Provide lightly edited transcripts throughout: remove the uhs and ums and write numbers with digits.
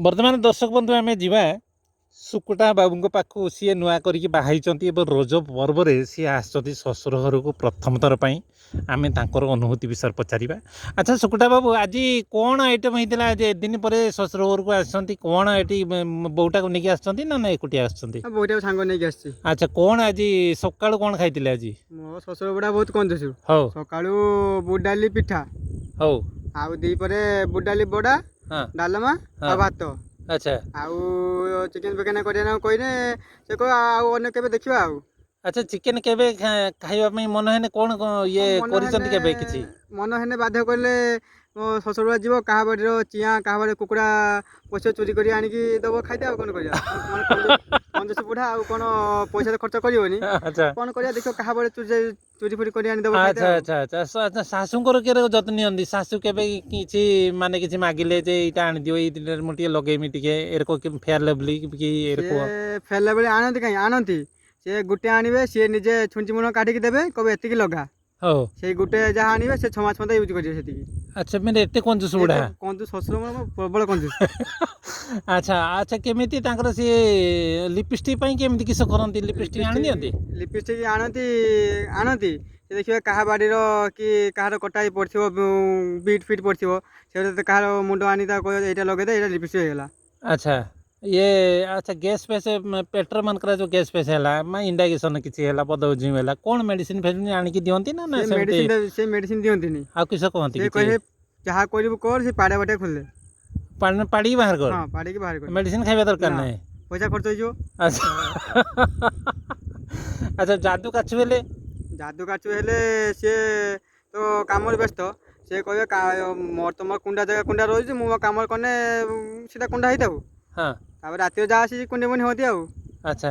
ବର୍ତ୍ତମାନ ଦର୍ଶକ ବନ୍ଧୁ, ଆମେ ଯିବା ସୁକୁଟା ବାବୁଙ୍କ ପାଖକୁ। ସିଏ ନୂଆ କରିକି ବାହା ହେଇଛନ୍ତି ଏବଂ ରଜ ପର୍ବରେ ସିଏ ଆସିଛନ୍ତି ଶ୍ୱଶୁର ଘରକୁ ପ୍ରଥମ ଥର ପାଇଁ। ଆମେ ତାଙ୍କର ଅନୁଭୂତି ବିଷୟରେ ପଚାରିବା। ଆଚ୍ଛା ସୁକୁଟା ବାବୁ, ଆଜି କ'ଣ ଆଇଟମ୍ ହେଇଥିଲା? ଆଜି ଏତେ ଦିନ ପରେ ଶ୍ୱଶୁର ଘରକୁ ଆସିଛନ୍ତି, କ'ଣ ଏଠି ବୋଉଟାକୁ ନେଇକି ଆସିଛନ୍ତି ନା ନା ଏକୁଟିଆ ଆସିଛନ୍ତି? ବୋଉଟାକୁ ସାଙ୍ଗ ନେଇକି ଆସିଛି। ଆଚ୍ଛା, କ'ଣ ଆଜି ସକାଳୁ କ'ଣ ଖାଇଥିଲେ ଆଜି? ମୋ ଶ୍ୱଶୁର ବୁଢ଼ା ବହୁତ କଞ୍ଜୁସ। ହଉ। ସକାଳୁ ବୁଟ ଡାଲି ପିଠା। ହଉ। ଆଉ ଦ୍ୱିପହରେ ବୁଟ ଡାଲି ବଡ଼ା, ଡାଲମା ଆଉ ଭାତ। ଆଉ ଚିକେନ ଫିକେନ କରିବା କହିଲେ ସେ କହିବ ଆଉ ଅନ୍ୟ କେବେ ଦେଖିବା ଆଉ। ଆଚ୍ଛା, ଚିକେନ କେବେ ଖାଇବା ପାଇଁ ମନ ହେଲେ କ'ଣ ଇଏ ମନ କରିଛନ୍ତି ହେଲେ- କେବେ କିଛି? ମନ ହେଲେ ବାଧ୍ୟ କଲେ ମୋ ଶ୍ୱଶୁର ବୁଢ଼ା ଯିବ, କାହା ବାଡ଼ିର ଚିଆଁ, କାହା ବାଡ଼ିର କୁକୁଡ଼ା ପଇସା ଚୋରି କରି ଆଣିକି ଦବ ଖାଇତେ। ଆଉ କ'ଣ କରିବା? ମାନେ କଞ୍ଜୁସ ବୁଢ଼ା, ଆଉ କ'ଣ ପଇସା ତ ଖର୍ଚ୍ଚ କରିବନି। କ'ଣ କରିବା, ଦେଖିବ କାହା ବାଡ଼ିରେ ଚୋରି ଚୋରି ଫୋରି କରି ଆଣିଦବ ଖାଇତେ ଆଉ। ଆଚ୍ଛା, ଶାଶୁଙ୍କର କେରେ ଯତ୍ନ ନିଅନ୍ତି? ଶାଶୁ କେବେ କିଛି ମାନେ କିଛି ମାଗିଲେ ଯେ ଏଇଟା ଆଣିଦିଅ, ଏଇ ଦିନରେ ମୁଁ ଟିକେ ଲଗେଇମି ଟିକେ, ଏରକ ଫେୟାର ଲଭଲି କି ଏରକ? ସିଏ ଫେରିଲା ବେଳେ ଆଣନ୍ତି। କାହିଁ ଆଣନ୍ତି? ସିଏ ଗୋଟେ ଆଣିବେ, ସିଏ ନିଜେ ଛୁଞ୍ଚି ମୁଣ କାଢିକି ଦେବେ, କହିବେ ଏତିକି ଲଗା। ସେଇ ଗୋଟେ ଯାହା ଆଣିବେ, ସେ 6 ମାସ ପର୍ଯ୍ୟନ୍ତ ୟୁଜ୍ କରିବେ ସେତିକି। ଆଚ୍ଛା, ମାନେ ଏତେ କଞ୍ଜୁସ ବୁଢ଼ା? କଞ୍ଜୁସ ଶ୍ୱଶୁର ମୋର ପ୍ରବଳ କଞ୍ଜୁସ। ଆଚ୍ଛା, କେମିତି ତାଙ୍କର ସିଏ ଲିପଷ୍ଟିକ୍ ପାଇଁ କେମିତି କିସ କରନ୍ତି? ଲିପଷ୍ଟିକ୍ ଆଣି ଦିଅନ୍ତି? ଲିପଷ୍ଟିକ୍ ଆଣନ୍ତି, ଆଣନ୍ତି। ସେ ଦେଖିବେ କାହା ବାଡ଼ିର କି କାହାର କଟା ହେଇ ପଡ଼ିଥିବ, ବିଟ୍ ଫିଟ୍ ପଡ଼ିଥିବ, ସେଟା କାହାର ମୁଣ୍ଡ ଆଣି ତାକୁ କହିବ ଏଇଟା ଲଗେଇଦେ, ଏଇଟା ଲିପଷ୍ଟିକ୍ ହେଇଗଲା। ଆଚ୍ଛା, ଇଏ ଆଚ୍ଛା, ଗ୍ୟାସ୍ ଫ୍ୟାସ୍ ପେଟର ମାନଙ୍କର ଯେଉଁ ଗ୍ୟାସ୍ ଫ୍ୟାସ୍ ହେଲା, ମାନେ ଇଣ୍ଡାଇଜେସନ୍ କିଛି ହେଲା, ବଦହଜମି ହେଲା, କ'ଣ ମେଡ଼ିସିନ ଫେଡ଼ିସିନ ଆଣିକି ଦିଅନ୍ତି ନା ନା ସେ ସେମିତି? ମେଡ଼ିସିନ, ସେ ମେଡ଼ିସିନ ଦିଅନ୍ତିନି। ଆଉ କିସ କହନ୍ତି ସେ କିଛି? କହିବେ ଯାହା କରିବୁ କର, ସେ ପାଡ଼ିଆ ବାଟିଆ ଖୋଲିଦେ। ପାଣି ପାଡ଼ିକି ବାହାର କର। ହଁ, ପାଡ଼ିକି ବାହାର କର। ମେଡ଼ିସିନ ଖାଇବା ଦରକାର ନା। ନାହିଁ। ପଇସା ଖର୍ଚ୍ଚ ହେଇଯିବ। ଆଚ୍ଛା, ଯାଦୁ କାଛୁ ହେଲେ? ଯାଦୁ କାଚୁ ହେଲେ ସିଏ ତ କାମରେ ବ୍ୟସ୍ତ। ସେ କହିବେ ମୋର ତ ମୋର କୁଣ୍ଡା ଜାଗା କୁଣ୍ଡା ରହୁଛି, ମୁଁ ମୋ କାମରେ କଲେ ସେଟା କୁଣ୍ଡା ହେଇଥାଉ। ତାପରେ ରାତିରେ ଯାହା ଆସି କୁଣ୍ଡି ମୁଣ୍ଡି ହୁଅନ୍ତି ଆଉ। ଆଚ୍ଛା,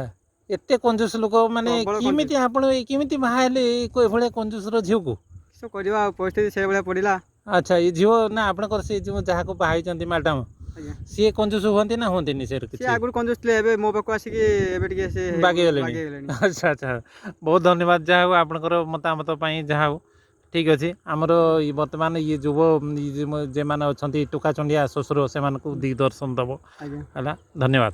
ଏତେ କଞ୍ଜୁସ ଲୋକ ମାନେ ପ୍ରବଳ କଞ୍ଜୁସ। କେମିତି ଆପଣ ଏଇ କେମିତି ବାହା ହେଲେ ଏଇଭଳିଆ କଞ୍ଜୁସର ଝିଅକୁ? କିସ କରିବା ଆଉ, ପରିସ୍ଥିତି ସେଇଭଳିଆ ପଡ଼ିଲା। ଆଚ୍ଛା, ଏ ଝିଅ ନା ଆପଣଙ୍କର ସେ ଯେଉଁ ଯାହାକୁ ବାହା ହେଇଛନ୍ତି ମ୍ୟାଡ଼ାମ, ସିଏ କଞ୍ଜୁସ ହୁଅନ୍ତି ନା ହୁଅନ୍ତିନି ସେ ସିଏ କିଛି? ଆଗରୁ କଞ୍ଜୁସ ଥିଲେ, ଏବେ ମୋ ପାଖକୁ ଆସିକି ଏବେ ଟିକେ ସେ ବାଗେଇଗଲେଣି। ବାଗେଇଗଲେଣି। ଆଚ୍ଛା, ବହୁତ ଧନ୍ୟବାଦ। ଯାହା ହଉ ଆପଣଙ୍କର ମତାମତ ପାଇଁ। ଯାହା ହଉ, ଠିକ୍ ଅଛି। ଆମର ଇଏ ବର୍ତ୍ତମାନ ଇଏ ଯୁବ ଇଏ ଯେମାନେ ଅଛନ୍ତି ଟୋକା ଚଣ୍ଡିଆ ଶ୍ୱଶୁର, ସେମାନଙ୍କୁ ଦିଗ୍ଦର୍ଶନ ଦେବ। ଆଜ୍ଞା। ହେଲା, ଧନ୍ୟବାଦ।